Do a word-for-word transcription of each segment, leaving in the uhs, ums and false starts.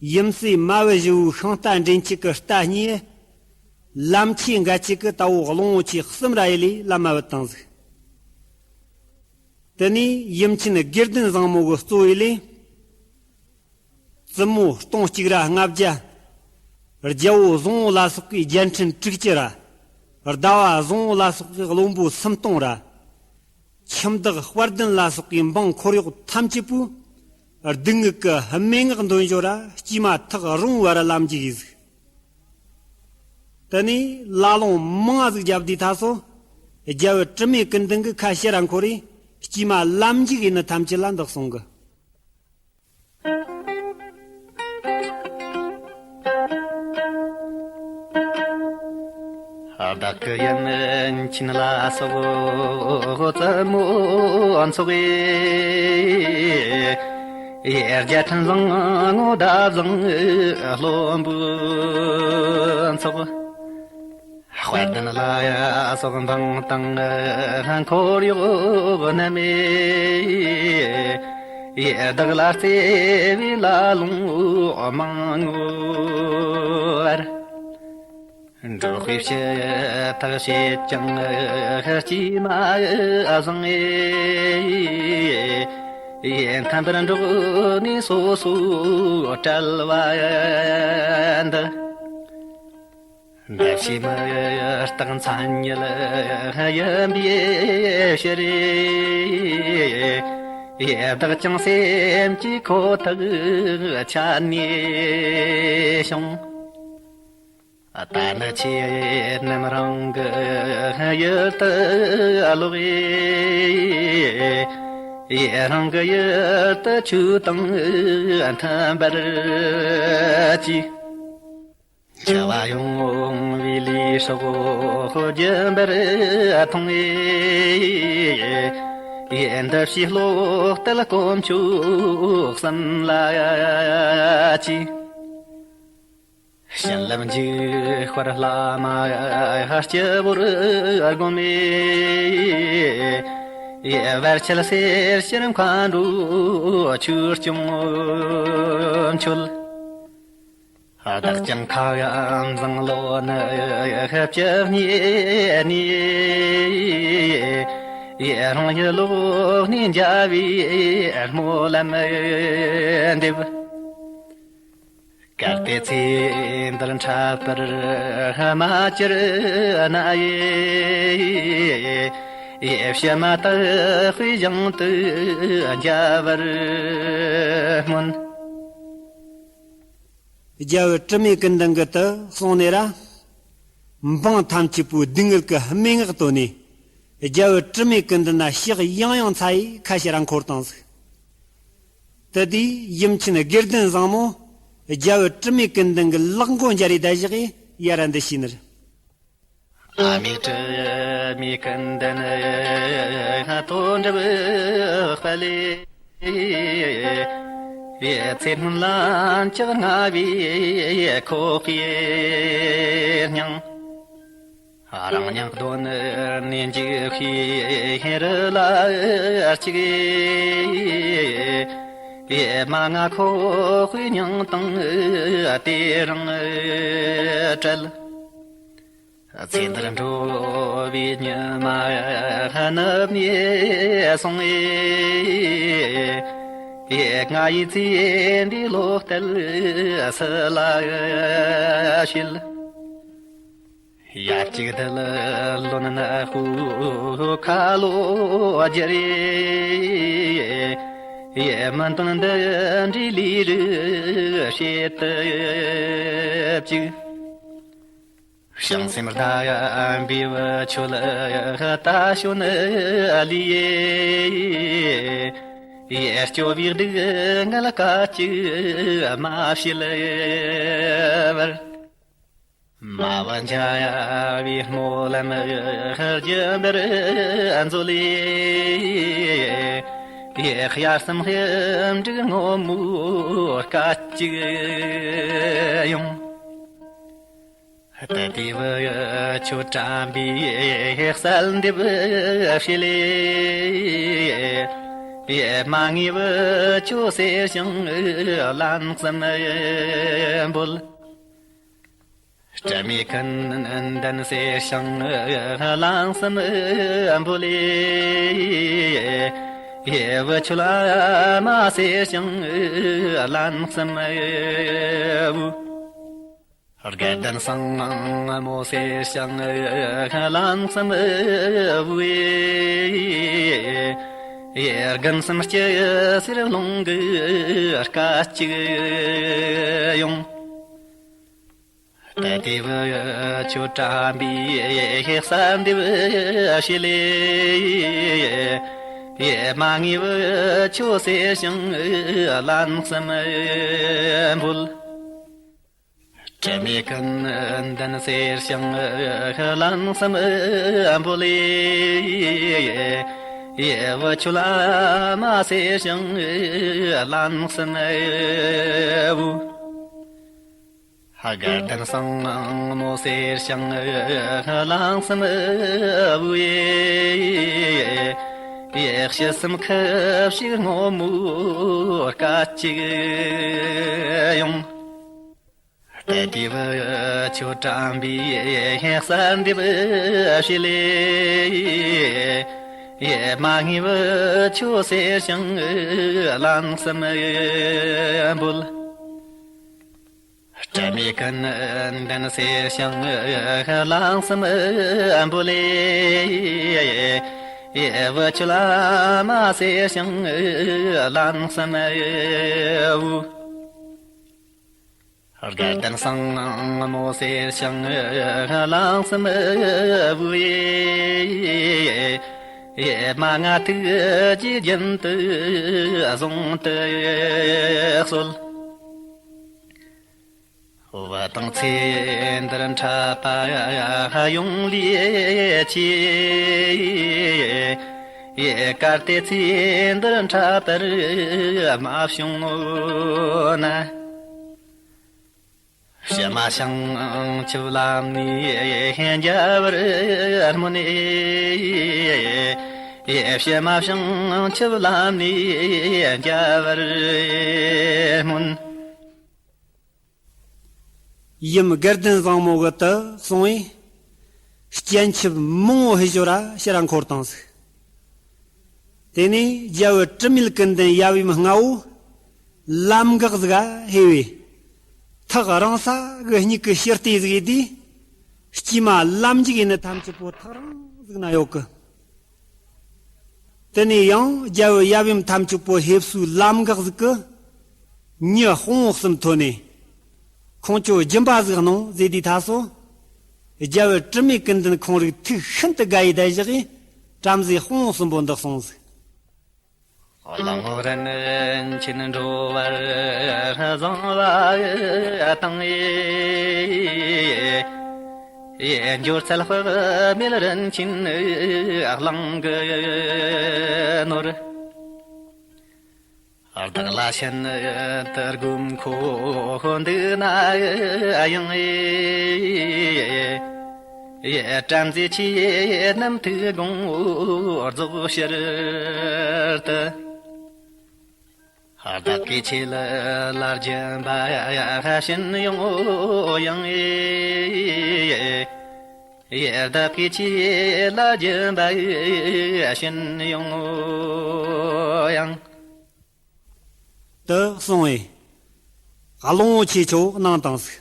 ཡུམ་སྲས་མ་བུ་བཞི་བོའི་ཤིང་རྟ་འདྲེན་བྱེད་ཀྱི་རྟ་གཉིས། ལམ་ཁྱེར་འགའ་ཁྱེར་གི་ད་བོ་གླང་པོ་ཆེ་གསུམ་ར་ཡེ་ལས་ལམ་མ་བུད་བཏང་ཟིག། དེ་ནས་ཡུམ་ཆེན་དགེ་ལྡན་བཟང་མོ་གི་གཙོ་ཡེ་ལས། བཙུན་མོ་སྟོང་གཅིག་ར་ལྔ་བརྒྱ། རྒྱལ་པོ་བཟང་པོ་ལ་སོགས་པའི་རྒྱལ་ཕྲན་དྲུག་ཅུ་ར། ཟླ་བ་བཟང་པོ་ལ་སོགས་པའི་བློན་པོ་སུམ་སྟོང་ར། ཁྱིམ་བདག་དཔལ་ལྡན་ལ་སོགས་པའི་འབངས་འཁོར་གཡོག་ཐམས་ཅད་པོས། སྡུག་བསྔལ་གྱི་སྨྲེ་སྔགས་འདོན་ཞོར་ར་སྐྱེས་མ་ཐག་རིང་བར་ལམ་འཇུག་ཡས་ཟིག། དེ་ནས་ལ་ལུང་མང་ཟིག་བརྒྱབ་དུས་ད་སོ། རྒྱལ་བུ་དྲི་མེད་ཀུན་ལྡན་གྱི་ཁ་ཕྱིར་ར་འཁོར་རེ། སྐྱེས་མ་ལམ་འཇུག་ཡས་ནི་ཐམས་ཅད་ལ་འདི་གསུང་གི། བདག་གི་ཡུམ་ཆེན་ལ་སོགས་བཙུན་མོ་ཚོགས། རྒྱལ་ཕྲན་བཟང་པོ་ཟླ་བཟང་བློན་པོ་ཚོགས། དཔལ་ལྡན་ལ་སོགས་འབངས་དང་འཁོར་གཡོག་རྣམས། བདག་ལ་བརྩེ་བའི་ལ་ལུང་མང་བར། འགྲོ་དཔེ་ཕྱི་ཐག་བྱེད་ཀྱང་སྐྱེས་མ་བཟང་། མཐུན་པར་འགྲོགས་ནས་སོ་སོ་བྲལ་བ་འདི། འདི་ཕྱི་མི་རྟག་མཚན་ཉིད་ཡིན་པའི་ཕྱིར། བདག་ཀྱང་སེམས་ཀྱི་ཁོ་ཐག་ཆད་ནས་བྱུང་། ད་ནི་ཁྱེད་རྣམས་རང་གི་ཡུལ་དུ་ལོག། རང་གི་ཡུལ་དུ་ཆོས་དང་མཐུན་པར་གྱིས། འཆི་བ་ཡོང་བའི་ལུས་སྲོག་རྒྱུན་པར་ཐོངས། འདི་ཕྱིའི་བློ་གཏད་དཀོན་མཆོག་གསུམ་ལ་གྱིས། བྱིན་རླབས་འཇུག་པར་བླ་མ་སྤྱི་བོར་བསྒོམས། བར་ཆད་སེལ་ཕྱིར་མཁའ་འགྲོ་ཆོས་སྐྱོང་མཆོད། བདག་ཀྱང་ཁ་བཟང་ལོ་ན་བཅུ་གཉིས་ནས། རང་ཡུལ་ལོག་ནས་འཇའ་བའི་སྨོན་ལམ་འདེབས། གལ་ཏེ་ཚེ་འདིར་འཕྲད་པར་མ་གྱུར་ན། ཕྱི་མ་དག་པའི་ཞིང་དུ་འཇའ་བར་སྨོན། རྒྱལ་བུ་དྲི་མེད་ཀུན་ལྡན་གྱིས་དེ་གསུངས་ནས་ར། འབངས་ཐམས་ཅད་པོས་སྡུག་བསྔལ་གྱི་སྨྲེ་སྔགས་བཏོན་ནས། རྒྱལ་བུ་དྲི་མེད་ཀུན་ལྡན་ན་ཕྱག་ཡང་ཡང་འཚལ་ཡས་ཁ་ཕྱིར་ར་འཁོར་བཏང་ཟིག། དེ་དུས་ཡུམ་ཆེན་དགེ་ལྡན་བཟང་མོ། རྒྱལ་བུ་དྲི་མེད་ཀུན་ལྡན་གྱི་ལག་མགོ་འཇའ་རིས་བསྡད་བཞག་གི་ཡར་ར་འདི་བྱས་ནི་རེད། ཨ་མའི་དྲི་མེད་ཀུན་ལྡན་དོན་གྲུབ་དཔལ། ཚེ་སྔོན་ལ་འཇག་ལྔ་བའི་ཁོག་པའི་སྙིང་། རང་སྙིང་གདོད་ནས་འཇིགས་པའི་རི་ལ་གཅིག། མ་ང་ཁོག་པའི་སྙིང་དང་དེ་རིང་བྲལ། ཚེ་འདིར་འགྲོ་བའི་ཉི་མ་ནུབ་ནས་སོང་། ང་ཡི་ཚེ་འདིའི་བློ་གཏད་སུ་ལ་བྱེད། ཡབ་གཅིག་དེ་ལ་ལོན་ན་ཧུ་ཁ་ལོ་རྒྱུ་རེ། མི་འདོན་འདི་འདྲའི་ལས་རིགས་བྱེད་དུ་བཅུག། བྱང་སེམས་ལྡན་པའི་ཆོས་ལ་ད་ཞོན་ལས། སྐྱོ་བའི་སྡུག་བསྔལ་སྐད་ཅིག་མ་བྱེད་པར། མ་བ་འཇའ་བའི་སྨོན་ལམ་རྒྱུན་པར་མཛོད་ལས། དབྱར་གསུམ་ལྷུན་གྲུབ་སྔོན་མོའི་སྐད་ཅིག་ཡོང་། དེ་དུས་བུ་ཁྱོད་དྲན་པའི་གསལ་འདེབས་བྱས་ལས། ཡེ་མ་ངེས་བུ་ཁྱོད་ཟེར་ཞིང་ལན་གསུམ་འབོད། དྲི་མེད་ཀུན་ལྡན་ཟེར་ཞིང་ལན་གསུམ་འབོད། ཡེ་བུ་ཁྱོད་ཨ་མ་ཟེར་ཞིང་ལན་གསུམ་འབོད། དགའ་ལྡན་སྲིང་མོ་ཟེར་ཞིང་ལན་གསུམ་བུ། ཡེ་དགུན་གསུམ་སྐྱི་སེར་རླུང་གི་སྐད་ཅིག་ཡོང་། ད་དེ་བུ་ཁྱོད་དྲན་པའི་གསལ་འདེབས་བྱེད་ལེ། ཡེ་མ་ངེས་བུ་ཁྱོད་ཟེར་ཞིང་ལན་གསུམ་འབོད། དྲི་མེད་ཀུན་ལྡན་ཟེར་ཞིང་ལན་གསུམ་འབོད་ལེ། ཡེ་བུ་ཁྱོད་ཨ་མ་ཟེར་ཞིང་ལན་གསུམ་བུ། དགའ་ལྡན་སྲིང་མོ་ཟེར་ཞིང་ལན་གསུམ་བུ། ཡེ་ཕྱི་སེམས་ཁུ་བྱུག་སྔོན་མོའི་སྐད་ཅིག་ཡོང་། ད་དེ་བུ་ཁྱོད་དྲན་པའི་གསལ་འདེབས་བྱེད་ལེ། ཡེ་མ་ངེས་བུ་ཁྱོད་ཟེར་ཞིང་ལན་གསུམ་འབོད། དྲི་མེད་ཀུན་ལྡན་ཟེར་ཞིང་ལན་གསུམ་འབོད་ལེ། ཡེ་བུ་ཁྱོད་ཨ་མ་ཟེར་ཞིང་ལན་གསུམ་བུ། དགའ་ལྡན་སྲིང་མོ་ཟེར་ཞིང་ལན་གསུམ་བུ། ཡེ་མ་ང་ཐུགས་རྗེ་རྒྱུན་དུ་བཟུང་དུ་གསོལ། བུ་དང་ཚེ་འདིར་འཕྲད་པ་ཡོང་ལེ་ཆེ། ཡེ་གལ་ཏེ་ཚེ་འདིར་འཕྲད་པར་མ་བྱུང་ན། ཕྱི་མ་བྱང་ཆུབ་ལམ་ནས་མཇལ་བར་སྨོན། ཕྱི་མ་བྱང་ཆུབ་ལམ་ནས་མཇལ་བར་སྨོན། ཡུམ་དགའ་ལྡན་བཟང་མོ་གི་དུ་གསུང་བས། སྤྱན་ཆབ་མང་བོ་ཧེ་ཞོར་ར་ཕྱིར་ར་འཁོར་བཏང་ཟིག། དེ་ནས་རྒྱལ་བུ་དྲི་མེད་ཀུན་ལྡན་ཡབ་ཡུམ་ལྔ་བོ་ལམ་འགག་ཟིག་ག་ཧེ་བས། ཐག་རིང་ས་གི་སྨྱུག་གི་ཕྱིར་ལྟས་ཟིག་ཡེ་དུས། དཀྱིལ་མ་ལམ་འཇུག་ཡེ་ནི་ཐམས་ཅད་པོ་ཐག་རིང་ཟིག་ན་ཡོད་གི། དེ་ནས་ཡང་རྒྱལ་བུ་ཡབ་ཡུམ་ཐམས་ཅད་པོ་ཕེབས་སའི་ལམ་འགག་ཟིག་གི་མྱི་དཔུང་བོ་གསུམ་ཐོན་ནས། ཁོང་ཁྱོད་སྦྱིན་པ་ཟིག་གནང་ཟེར་དུས་ཐ་སོ། རྒྱལ་བུ་དྲི་མེད་ཀུན་ལྡན་ཁོང་རིག་ཐུགས་ཤིན་ཏུ་དགའ་ཡི་བདེ་བཞག་གིས་བྲམ་ཟེ་དཔུང་བོ་གསུམ་པོ་འདི་གསུངས་ཟིག། གླང་པོ་རིན་ཆེན་འགྲོ་བར་བཟང་བ་དང་། འབྱོར་ཚལ་དཔག་མེད་རིན་ཆེན་གླིང་གི་ནོར། བདག་ལ་ཕྱིན་དུ་དགོས་མཁོ་འདུག་ན་ཡང་། བྲམ་ཟེ་ཁྱེད་རྣམས་ཐུགས་དགོངས་རྫོགས་ཕྱིར་དུ། བདག་གིས་ཁྱེད་ལ་ལར་སྦྱིན་པ་བྱིན་ཡོང་ཡང་། བདག་གིས་ཁྱེད་ལ་སྦྱིན་པ་བྱིན་ཡོང་ཡང་། དུ་གསུངས་བས། གླང་པོ་ཆེ་ཁྱོད་གནང་བཏང་ཟིག།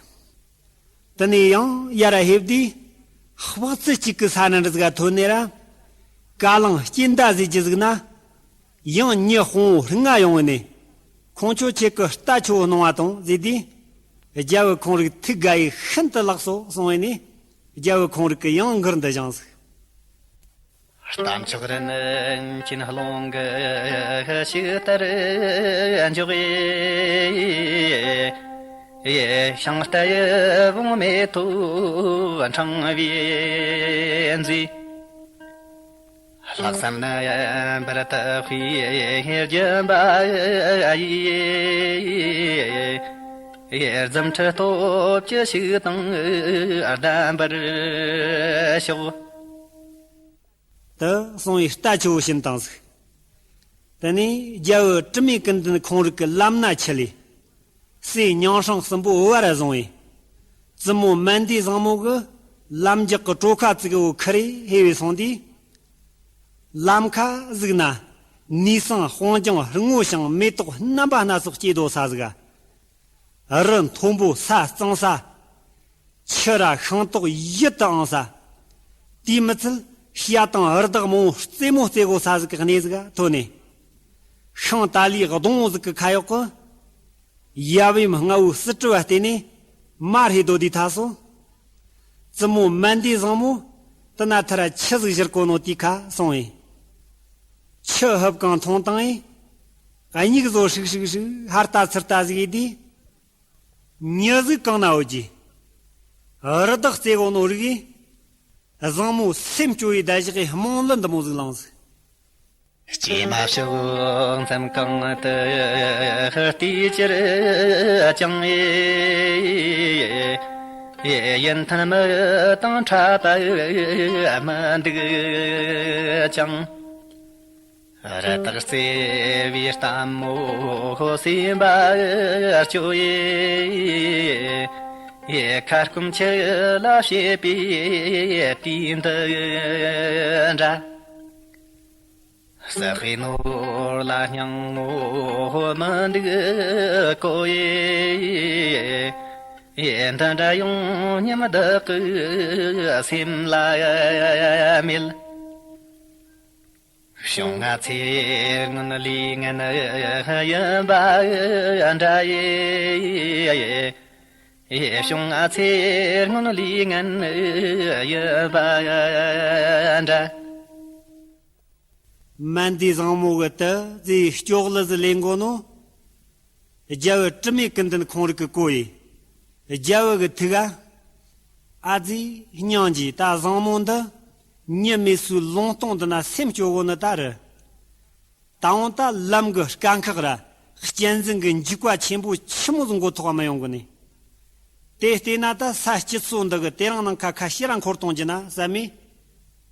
དེ་ནས་ཡང་ཡར་ཕེབས་དུས། དཔག་ཚད་གཅིག་གི་ས་ནས་འདྲ་ཟིག་ག་ཐོན་ནས་ར། བཀའ་གླང་སྐྱེ་མདའ་ཟེར་རྒྱུ་ཟིག་ན། ཡང་མྱི་དཔུང་བོ་ལྔ་ཡོང་བས་ནས། ཁོང་ཁྱོད་ཁྱེད་ཀྱི་རྟ་ཁྱོད་གནང་བ་དང་ཟེར་དུས། རྒྱལ་བུ་ཁོང་རིག་ཐུགས་དགའ་ཡིས་ཤིན་ཏུ་ལགས་སོ་གསུངས་བས་ནས། རྒྱལ་བུ་ཁོང་རིག་གི་ཡང་མགུར་འདི་བཞེངས་ཟིག། རྟ་མཆོག་རིན་ཆེན་ཀློང་གི་ཕྱུགས་ལྟར་འཇོག་ཡེ། ཤིང་རྟ་ཡི་བོང་མེ་ཐོ་འཕྲེང་བས་མཛེས། ལྷག་བསམ་རྣམ་པར་དག་པའི་སྦྱིན་པ་ཡིས། རྫུ་འཕྲུལ་སྟོབས་ཀྱི་ཕྱུགས་དང་ལྡན་པར་ཤོག། དུ་གསུངས་པའི་རྟ་ཁྱོད་བྱིན་བཏང་ཟིག། དེ་ནས་རྒྱལ་བུ་དྲི་མེད་ཀུན་ལྡན་ཁོང་རིག་གི་ལམ་སྣ་ཆུ་ལས། སྲས་མྱང་སྲང་གསུམ་པོ་བར་བཟུང་བས། བཙུན་མོ་མན་དེ་བཟང་མོ་གི་ལམ་རྒྱགས་ཀྱི་གྲོ་ཁ་བཙུགས་བོ་ཁི་རེ་ཧེ་བས་སོང་དུས། ལམ་ཁ་ཟིག་ན་ནས་སང་སྤང་ལྗང་སྔོ་ཞིང་མེ་ཏོག་རྣམ་པ་སྣ་ཚོགས་སྐྱེས་དོ་ས་ཟིག་ག་རི་མཐོན་པོ་ས་གཙང་ས། ཆུ་ར་ཤིང་ཏོག་ཡིད་དུ་འོང་ས། དེའི་མི་ཚད་བྱ་དང་རི་དྭགས་མང་པོ་རྩེད་མོ་རྩེ་གོ་ས་ཟིག་གི་གནས་ཟིག་ག་ཐོན་ནས། ཤིང་ཏཱ་ལའི་སྡོང་བོ་ཟིག་གི་ཁ་གཡོག་གི། ཡབ་ཡུམ་ལྔ་བོའི་སྲིད་གྲོས་བ་བརྟེན་ནས་མ་རེད་དོ་དེ་ཐ་སོ། བཙུན་མོ་མན་དེ་བཟང་མོ་དེ་ན་ཐར་ཆུ་ཟིག་བཞུར་གོ་ནོ་དེའི་ཁ་སོང་བས། ཆུ་ཧུབ་གང་འཐུང་བཏང་བས། སྙིགས་བཟོ་ཧྲིག་ཧྲིག་ཧྲིག་ཧར་ལྟ་ཚུར་ལྟ་ཟིག་ཡེ་དུས། མྱི་ཟིག་གང་ན་ཡོད་ཀྱི། རི་དྭགས་རྩེ་གོ་ནོ་རིགས་ཡེ། བཟང་མོ་སེམས་སྐྱོ་ཡི་བརྡ་བཞག་གི་རྨོངས་ལུས་འདི་མོ་ཟིག་ལངས་ཟིག་སྐྱེས་མ་ཕྱོགས་མཚམས་གང་དུ་ལྟོས་ཅིར་ཀྱང་། ཡིད་མཐུན་མི་དང་འཕྲད་པ་མི་འདུག་ཅིང་། རི་དྭགས་རྩེ་བའི་ལྟད་མོ་སེམས་པར་སྐྱོ་ཡི། ཁ་སྐོམ་ཆུ་ལ་བྱེད་པའི་དུས་འདི་འདྲ། ཟ་ཧེ་ནོར་ལ་སྙིང་པོ་མི་འདུག་གོ་ཡེ། འདི་འདྲ་ཡོང་སྙམ་བདག་གི་སེམས་ལ་མེད། བྱུང་ང་ཚེ་སྔོན་ལས་ངན་ཡིན་པ་འདྲ་ཡེ། བྱུང་ང་ཚེ་སྔོན་ལས་ངན་ཡིན་པ་འདྲ། མན་དེ་བཟང་མོ་གི་དེ་ཟེ་སྐྱོག་ལི་ཟིག་ལེན་གོ་ནོ། རྒྱལ་བུ་དྲི་མེད་ཀུན་ལྡན་ཁོང་རིག་གི་གོ་ཡེ། རྒྱལ་བུ་གི་ཐུགས་ཨ། ཨ་ཙི་སྙིང་རྗེ། ད་བཟང་མོ་འདི་མྱི་མེད་སའི་ལུང་སྟོང་འདི་ན་སེམས་སྐྱོ་གོ་ནི་ད་རེད། ད་འོང་ད་ལམ་གི་དཀའ་ཁག་ར་གཅན་གཟན་གི་འཇིགས་པ་ཆེན་པོ་ཆི་མོ་ཟིག་མགོ་ཐོག་མི་ཡོང་གི་ནི། དེ་བལྟས་ན་ད་ས་སྐྱིད་སོ་འདི་གི་དེ་རིང་ནངས་ཁ་ཁ་ཕྱིར་ར་འཁོར་གཏོང་རྒྱུ་ན་བསམ་མས།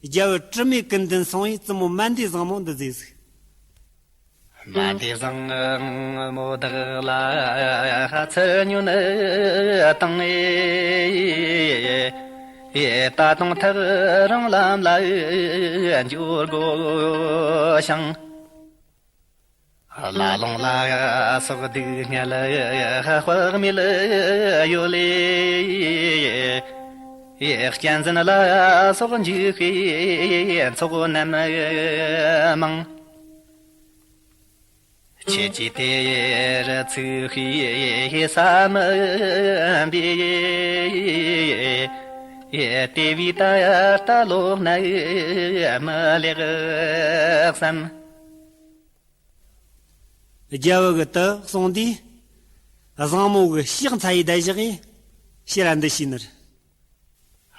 རྒྱལ་བུ་དྲི་མེད་ཀུན་ལྡན་སོང་བས་བཙུན་མོ་མན་དེ་བཟང་མོ་འདི་ཟེ་ཟིག་མན་དེ་བཟང་མོ་བདག་ལ་ཚུར་ཉོན་བཏང་ངས། ད་དུང་ཐག་རིང་ལམ་ལ་འགྱོ་དགོས་ཤིང་། ལ་ལུང་ལ་སོགས་སྡུག་བསྔལ་དཔག་མེད་ཡོད་ལེ། གཅན་གཟན་ལ་སོགས་འཇིགས་པའི་ཚོགས་རྣམས་མང་། ཁྱེད་ཀྱིས་དེར་ཚུགས་ཤིག་བསམ་པས། དེ་བས་ད་ལྟ་ལོག་ན་མི་ལེགས་བསམ། རྒྱལ་བུ་གི་དེ་གསུངས་དུས། བཟང་མོ་གི་ཕྱག་འཚལ་ཡི་བརྡ་བཞག་གིས་ཕྱིར་འདི་བྱས་ནི་རེད།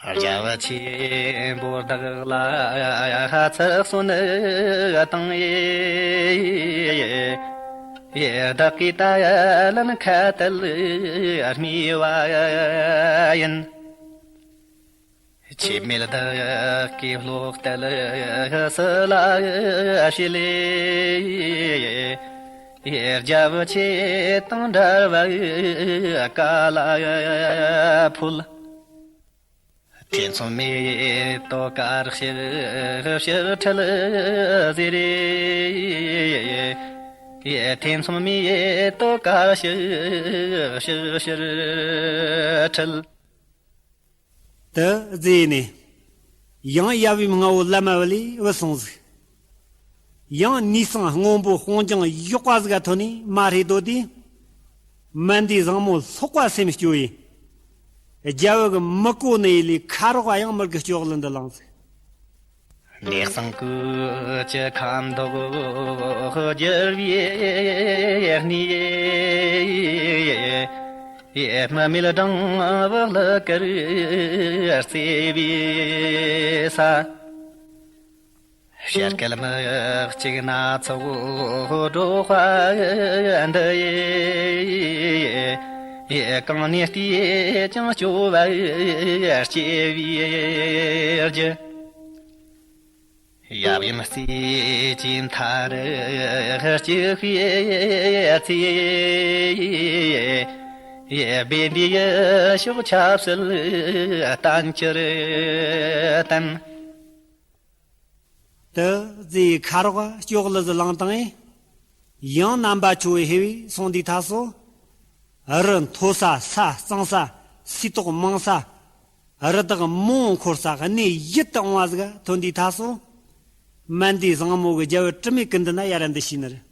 རྒྱལ་བུ་ཆེན་པོ་བདག་ལ་ཚུར་གསོན་བཏང་ཡེ། བདག་གིས་ད་ལན་ཁ་ཏལ་རྨས་པ་ཡིན། ཆེ་མེད་བདག་གིས་བློ་གཏད་སུ་ལ་བྱེད་ལེ། རྒྱལ་བུ་ཆེ་དང་འབྲལ་བར་དཀའ་ལ་ཕོད། ཐེ་ཚོམ་མེད་དོ་དཀར་ཕྱིར་ཕྱིར་ཁྲིད་ཟེར། ཐེ་ཚོམ་མེད་དོ་དཀར་ཕྱིར་ཕྱིར་ཕྱིར་ཁྲིད། དེ་ཟེ་ནས། ཡང་ཡབ་ཡུམ་ལྔ་བོ་ལམ་མ་བུད་ལས་བུད་སོང་ཟིག་ཡང་ནས་སང་སྔོན་པོ་སྤང་ལྗང་ཡག་པ་ཟིག་ག་ཐོན་ནས་མ་རེད་དོ་དེ། མན་དེ་བཟང་མོ་ལྷོག་པ་སེམས་སྐྱོ་ཡེ། རྒྱལ་བུ་གི་མི་གོ་ནི་ཡེ་ལས་ཁ་རོག་ཡང་མི་དགི་སྐྱོག་ལི་འདི་ལངས་ཟིག་གནས་གཙང་ཀུ་ཅི་ཁ་མདོག་བསྒྱུར་བའི་གནས། མི་མེད་སྦྲང་བུ་ལུ་གར་རྩེ་བའི་ས། ཕྱེད་སྐལ་མི་གཅིག་སྣ་ཚོགས་འགྲོ་བ་འདི་ཡི། གང་ནས་བལྟས་ཀྱང་སྐྱོ་བ་སྐྱེ་བའི་རྒྱུ། ཡབ་ཡུམ་རྩེ་གཅིག་མཐའ་རུ་སྐྱེ་བའི་ཚེ། བེ་འདི་ཡི་ཕྱོགས་ཆབ་སྲིད་བརྟན་གྱུར་ཏམ། དེ་ཟེར་ཁ་རོག་སྐྱོག་ལུ་ཟི་ལང་དང་ཡང་རྣམ་པ་ཆོ་ཧེ་བས་སོང་དུས་ཐ་སོ། རི་མཐོ་ས་ས་གཙང་ས་སིལ་ཏོག་མང་ས། རི་དྭགས་མང་འཁོར་ས་གནས་ཡིད་དུ་འོང་བ་ཟིག་ཐོན་དུས་ཐ་སོ། མན་དེ་བཟང་མོ་གི་རྒྱལ་བུ་དྲི་མེད་ཀུན་ལྡན་ན་ཡར་འདི་ཞུས་ནི་རེད།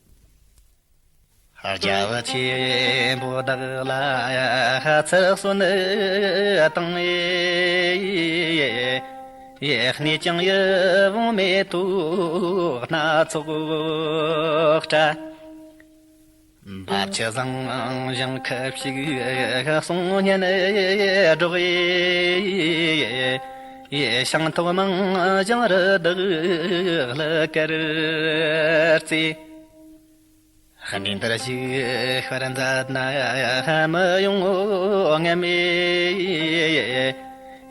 རྒྱལ་བུ་ཆེན་པོ་བདག་ལ་ཚུར་གསོལ་དང་། གནས་ཀྱང་ཡིད་འོང་མེ་ཏོག་སྣ་ཚོགས་བཀྲ། འབབ་ཆུ་བཟང་ཞིང་ཁུ་བྱུག་གསུང་སྙན་སྒྲོགས། ཤིང་ཐོག་མང་ཞིང་རི་དྭགས་ལི་ཀར་རྩེ། གནས་འདིར་བཞུགས་པར་མཛད་ན་མི་ཡོང་ངམ།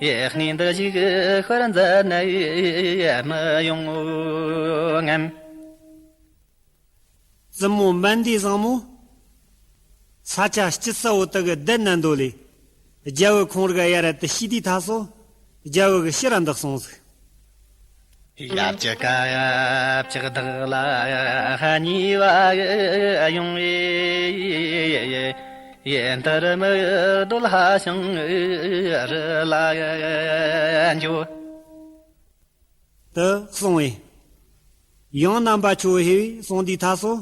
གནས་འདིར་བཞུགས་པར་མཛད་ན་མི་ཡོང་ངམ། བཙུན་མོ་མན་དེ་བཟང་མོ། ས་ཆ་སྐྱིད་ས་བོ་དག་གི་བསྡད་ན་འདོད་ལས། རྒྱལ་བུ་ཁོང་རིག་ཡར་དུ་ཤི་དུས་ཐ་སོ། རྒྱལ་བུ་གི་ཕྱིར་འདི་གསུངས་ཟིག། ཡབ་ཀྱི་སྐབས་ཀྱི་བདག་ལ་ཉེས་པ་ཡོང་བས། འདིར་མི་སྡོད་ལྷ་ཞིང་རི་ལ་འགྱོ། དེ་གསུངས་པས། ཡང་རྣམ་པ་ཆོ་ཧེ་བས་སོང་དུས་ཐ་སོ།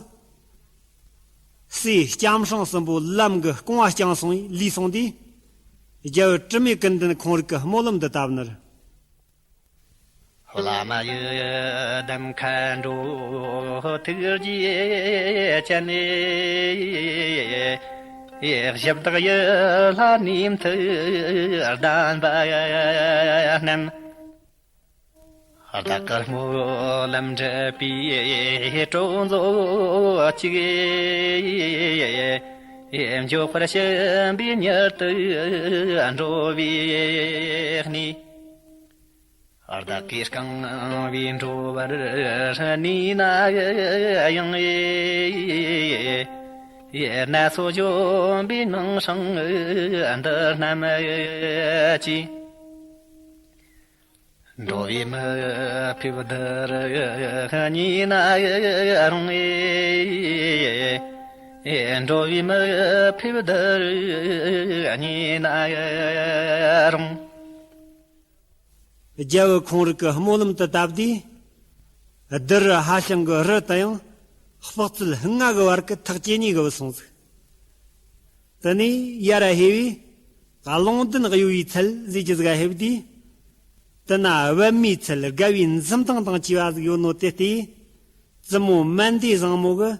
སྲས་ལྕམ་སྲིང་གསུམ་པོ་ལམ་གི་རྐང་བ་བརྐྱངས་སོང་བས་ལུས་སོང་དུས། རྒྱལ་བུ་དྲི་མེད་ཀུན་ལྡན་ཁོང་རིག་གི་སྨོན་ལམ་འདི་བཏབ་ནི་རེད། བླ་མ་ཡི་དམ་མཁའ་འགྲོ་ཐུགས་རྗེ་ཅན། ཞབས་བདག་ཡི་ལྷ་ནི་མཐུ་ལྡན་པ་རྣམས། བདག་གི་སྨོན་ལམ་འགྲུབ་པའི་གྲོགས་མཛོད་ཅིག། མགྱོགས་པར་ཕྱིན་པས་མྱུར་དུ་འགྲོ་བའི་གནས། བདག་གིས་རྐང་པས་འགྲོ་བར་ནུས་ན་ཡང་། ན་སོ་འཇོམས་པའི་སྣང་སྲིད་འདི་རྣམས་ཀྱིས། འགྲོ་བའི་མི་ཕེབས་འདིར་ཉེ་ན་རུང་། འགྲོ་བའི་མི་ཕེབས་འདིར་ཉེ་ན་རུང་། རྒྱལ་བུ་ཁོང་རིག་གི་སྨོན་ལམ་དུ་བཏབ་དུས། བདུད་རི་ཧ་ཤང་གི་རི་དང་ཡང་། དཔག་ཚད་ལྔ་གི་བར་གྱི་ཐག་ཇེ་ཉེ་གི་བུད་སོང་ཟིག། དེ་ནས་ཡར་ཧེ་བས། ཀླུང་ལྡན་གཡོ་བའི་ཚལ་ཟེར་གྱི་ཟིག་ཧེ་བས་དུས། དེ་ན་པདྨའི་ཚལ་དགའ་བའི་འཛུམ་མདངས་དང་བཅས་པ་ཟིག་ཡོད་ནོ་དེ་སྟེ། བཙུན་མོ་མན་དེ་བཟང་མོ་གི་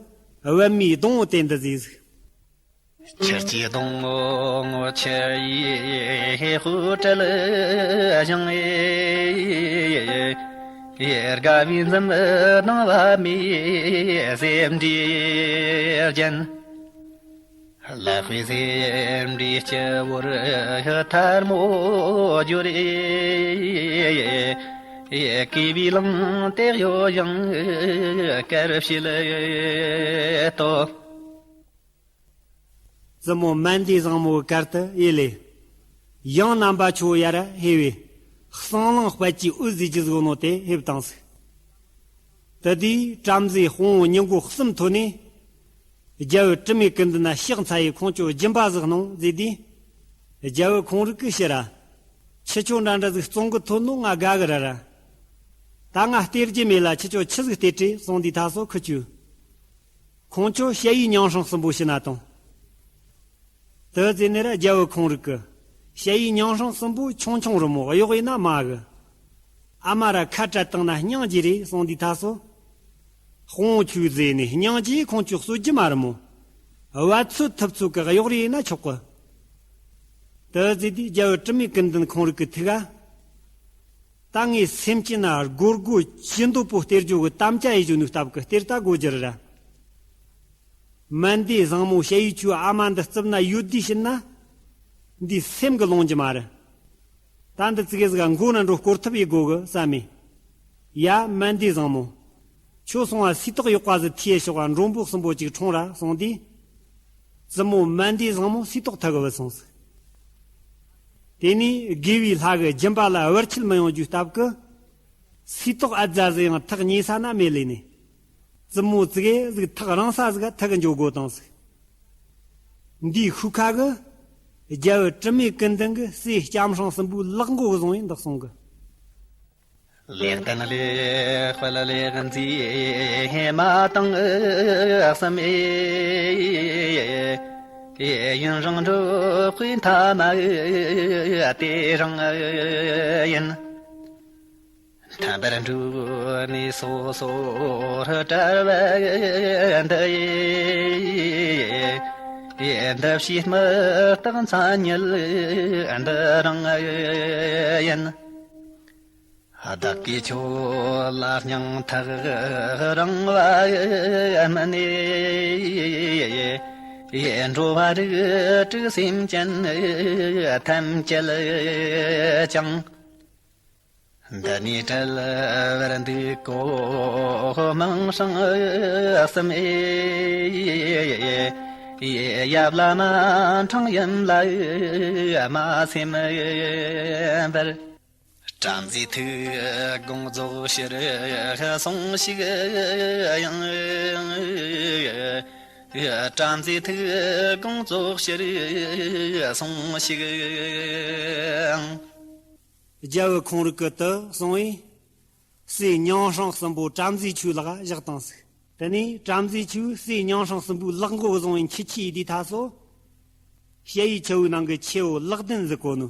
པདྨའི་སྡོང་བོ་དེ་འདི་ཟིག། ཆུ་སྐྱེས་སྡོང་བོ་ཆུ་ཡི་དཔལ་བྲལ་ཞིང་། དགའ་བའི་འཛུམ་མདངས་པདྨའི་ཟེའུ་འབྲུས་བརྒྱན། ལེགས་པའི་ཟེའུ་འབྲུའི་སྤྱི་བོར་ཐལ་མོ་སྦྱོར། གུས་པས་བླངས་ཏེ་གཡོ་ཞིང་དཀར་ཕྱིས་བསྟོད། བཙུན་མོ་མན་དེ་བཟང་མོ་གི་གར་དུ་ཡེ་ལེ། ཡང་རྣམ་པ་ཆོ་ཡར་ཧེ་བས། གསང་ལང་དཔལ་གྱི་འོད་ཟེར་གྱི་ཟིག་ནོ་དེ་ཧེབ་བཏང་ཟིག། དེ་དུས་བྲམ་ཟེ་དཔུང་བོ་ཉིན་གོ་གསུམ་ཐོན་ནས། རྒྱལ་བུ་དྲི་མེད་ཀུན་ལྡན་ན་ཕྱག་འཚལ་ཡི་ཁོང་ཁྱོད་སྦྱིན་པ་ཟིག་གནང་ཟེར་དུས། རྒྱལ་བུ་ཁོང་རིག་གི་ཕྱིར་ར། ཁྱེད་ཆོ་འདྲ་འདྲ་ཟིག་བཙོང་གི་ཐོན་ནོ་ང་དགའ་གི་ར་ར། ད་ང་སྟེར་རྒྱུ་མེད་ལ་ཁྱེད་ཆོ་ཆི་ཟིག་སྟེར་ཏེ་གསུངས་དུས་ཐ་སོ་ཁུ་ཆུ། ཁོང་ཁྱོད་ཞ་ཡི་མྱང་སྲང་གསུམ་པོ་ཕྱི་ན་དང་། དེ་ཟེར་ནས་ར་རྒྱལ་བུ་ཁོང་རིག་གི། ཞ་ཡི་མྱང་སྲང་གསུམ་པོ་ཆུང་ཆུང་རི་མོ་གཡོག་ཡིན་ན་མ་གི། ཨ་མ་ར་ཁ་བྲལ་བཏང་ན་སྙིང་རྗེ་རེད་གསུངས་དུས་ཐ་སོ། དཔུང་ཆུ་ཟེར་ནས་སྙིང་རྗེ་ཁོང་ཁྱོད་གསོད་རྒྱུ་མ་རི་མོ། བ་ཚོད་ཐུབ་ཚོད་གི་གཡོག་རེ་ཡིན་ན་ཆོག་གི། དེ་ཟེར་དུས་རྒྱལ་བུ་དྲི་མེད་ཀུན་ལྡན་ཁོང་རིག་གི་ཐུགས་ཀ། ད་ངས་སེམས་ཅན་ན་སྒོར་སྒོར་ཅི་འདོད་པོ་སྟེར་རྒྱུ་གི་དམ་བཅའ་ཡེ་རྒྱུ་ནུག་སྟབས་གི་སྟེར་ད་དགོས་རྒྱུ་རེད་ར། མན་དེ་བཟང་མོ་ཞ་ཡི་ཆུ་ཨ་མ་འདི་རྩིབ་ན་ཡོད་དུས་ཕྱིན་ན། འདི་སེམས་གི་ལོང་རྒྱུ་མ་རེད། ད་འདི་ཙི་གེ་ཟིག་མགོ་ན་འགྲོ་སྐོར་ཐུབ་ཡེ་དགོ་གི་བསམ་མེ། ཡ་མན་དེ་བཟང་མོ། ཁྱོད་སོང་བ་སིལ་ཏོག་ཡོག་པ་ཟིག་ཐུག་ཡེ་ཤོག་ག་མགྲོན་པོ་གསུམ་པོ་ཅིག་འཁྲུངས་ར་གསུངས་དུས། བཙུན་མོ་མན་དེ་བཟང་མོ་སིལ་ཏོག་ཐུག་གི་བུད་སོང་ཟིག་དེ་ནས་དགེ་བའི་ལྷ་གི་སྦྱིན་པ་ལ་བར་ཆད་མི་ཡོང་རྒྱུའི་སྟབས་ཀྱིས། སིལ་ཏོག་ཨ་ཛ་ཟིག་ཡང་ཐག་ཉེ་ས་ན་མེད་ལས་ནས། བཙུན་མོ་ཙི་གེ་ཟིག་ཐག་རིང་ས་ཟིག་ཐུག་གི་འགྱོ་དགོས་བཏང་ཟིག་འདིའི་ཤུལ་ཁ་གི། རྒྱལ་བུ་དྲི་མེད་ཀུན་ལྡན་གྱིས་སྲས་ལྕམ་སྲང་གསུམ་པོའི་ལག་མགོ་བཟུང་ཡིན་འདུག་གསུང་གི། ལེགས་ལྡན་ལེགས་དཔལ་ལེགས་མཛེས་མ་དང་གསུམ་ཨེ། ཡུན་རིང་འགྲོགས་པའི་མཐའ་མ་དེ་རིང་ཡིན། ཐར་པར་འགྲོ་ནས་སོ་སོར་བྲལ་བ་འདི་ཡི། འདི་ཕྱིའི་མི་རྟག་མཚན་ཉིད་འདི་རང་ཡིན། བདག་གིས་ཁྱོད་ལ་སྙིང་ཐག་རིང་བ་མིན། འགྲོ་བ་རིགས་དྲུག་སེམས་ཅན་ཐམས་ཅད་ཀྱང་། འདི་ནས་བྲལ་བར་འདུག་གོ་མིང་སྲིང་གསུམ་ཨེ། ཡབ་བླ་མ་འཕྲང་ཡུམ་ལ་མ་སེམས་པར། བྲམ་ཟེའི་ཐུགས་དགོངས་རྫོགས་ཕྱིར་སོང་ཞིག་ཡང་། བྲམ་ཟེའི་ཐུགས་དགོངས་རྫོགས་ཕྱིར་སོང་ཞིག་ཡང་། རྒྱལ་བུ་ཁོང་རུ་ཀི་དུ་སོང་བས། སྲས་མྱང་སྲང་གསུམ་པོ་བྲམ་ཟེ་ཆོའི་ལག་བཞག་བཏང་ཟིག་དེ་ནས་བྲམ་ཟེ་ཆོས་སྲས་མྱང་སྲང་གསུམ་པོའི་ལག་མགོ་བཟུང་བའི་འཁྱུད་འཁྱུད་ཡེ་དུས་ཐ་སོ། ཞ་ཡི་ཆུ་བོའི་ནང་གི་ཆུ་བོ་ལག་ལྡན་ཟིག་གོ་ནོ།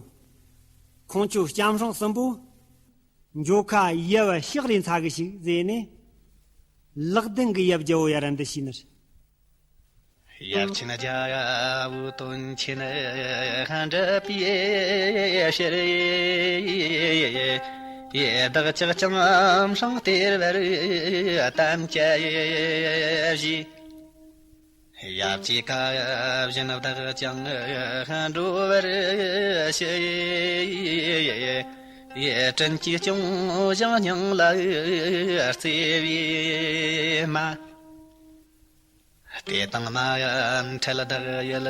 ཁོང་ཆོ་ལྕམ་སྲང་གསུམ་པོ། འགྱོ་ཁ་ཡབ་བ་ཕྱག་རེ་འཚལ་གི་ཞིག་ཟེར་ནས། ལག་ལྡན་གི་ཡབ་རྒྱལ་བོ་ཡར་འདི་ཞུས་ནི་རེད། ཡབ་ཆེན་རྒྱལ་བོ་དོན་ཆེན་འགྲུབ་པའི་ཕྱིར། བདག་ཅག་ལྕམ་སྲང་སྟེར་བར་དམ་བཅའ་བཞེས། ཡབ་ཀྱི་བཀའ་བཞིན་བདག་ཀྱང་འགྲོ་བར་ཞུ། དྲིན་གྱིས་སྐྱོང་ཞིང་སྙིང་ལ་བརྩེ་བའི་མ། དེ་དང་མ་འཕྲད་བདག་ཡིད་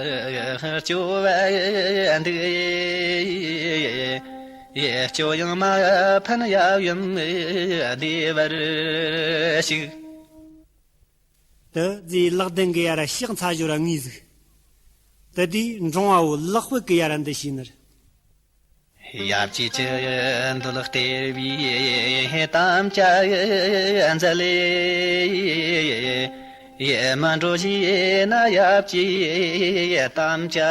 སྐྱོ་བ་འདུག་སྐྱོ་ཡང་མ་ཕན་ཡབ་ཡུམ་བདེ་བར་གཤེགས། དེ་ཟེ་ལག་ལྡན་གི་ཡར་ཕྱག་འཚལ་ཞོར་ངུས་ཟིག་དེ་དུས་འབྲོང་བ་བོ་ལག་དཔལ་གི་ཡར་འདི་ཞུས་ནི་རེད། ཡབ་ཀྱི་ཅི་འདོད་སྟེར་བའི་དམ་བཅའ་མཛད། མ་འགྲོ་ཞེ་ན་ཡབ་ཀྱི་དམ་བཅའ་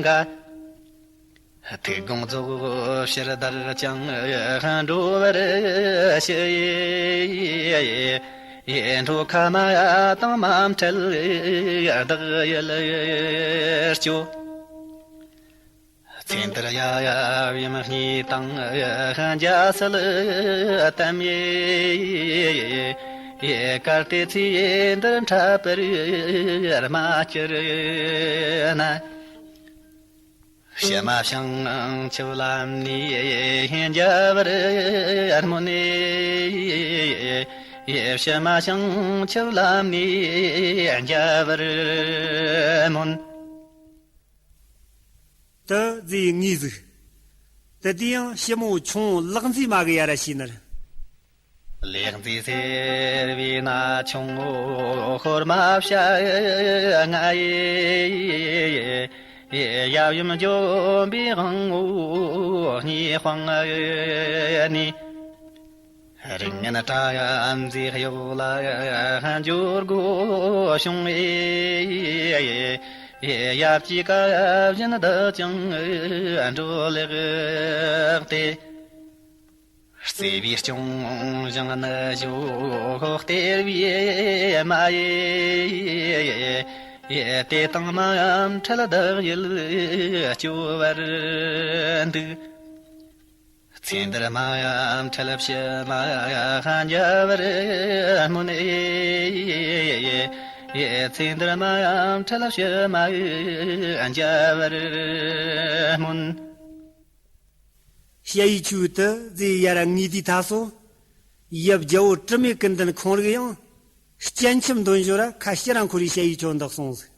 འགལ། ཐུགས་དགོངས་རྫོགས་ཕྱིར་བདག་ཀྱང་འགྲོ་བར་ཞུ། འགྲོ་ཁ་མ་དང་མ་འཕྲད་བདག་ཡིད་སྐྱོ། ཚེ་འདིར་ཡབ་ཡུམ་གཉིས་དང་མཇལ་སྲིད་དམ། གལ་ཏེ་ཚེ་འདིར་འཕྲད་པར་མ་གྱུར་ན། ཕྱི་མ་བྱང་ཆུབ་ལམ་ནས་མཇལ་བར་སྨོན། ཕྱི་མ་བྱང་ཆུབ་ལམ་ནས་མཇལ་བར་སྨོན། དེ་ཟེ་ངུས་ཟིག་དེ་དུས་ཡང་ཞི་མོ་ཆུང་ལག་མཛེས་མ་གི་ཡར་ཞུས་ནི་རེད། ལེགས་མཛེས་སེར་བའི་ན་ཆུང་ངུ་ཧོར་མ་བྱ་ང་ཡི། ཡབ་ཡུམ་འཇོམས་པའི་དབང་པོ་གཉིས་སྤངས་ནས། རིགས་ངན་བྲམ་ཟེ་གཡོག་ལ་འགྱུར་དགོས་བྱུང་བས། ཡབ་ཀྱི་བཀའ་བཞིན་བདག་ཀྱང་འགྲོ་ལེགས་ཏེ། བརྩེ་བས་སྐྱོང་ཞིང་ནི་ཞོ་སྟེར་བའི་མ་ཡི། དེ་དང་མ་འཕྲད་བདག་ཡིད་སྐྱོ་བར་འདུག་ཚེ་འདིར་མ་འཕྲད་ཕྱི་མ་མཇལ་བར་སྨོན། ཚེ་འདིར་མ་འཕྲད་ཕྱི་མ་མཇལ་བར་སྨོན། ཞ་ཡི་ཆུ་དེ་ཟེ་ཡར་ངུས་དུས་ཐ་སོ། ཡབ་རྒྱལ་པོ་དྲི་མེད་ཀུན་ལྡན་ཁོང་རིག་ཡང་། སྤྱན་ཆབ་འདོན་ཞོར་ར་ཁ་ཕྱིར་ར་འཁོར་རེ་ཞལ་གྱིས་ཆོད་འདུག་སོང་ཟིག།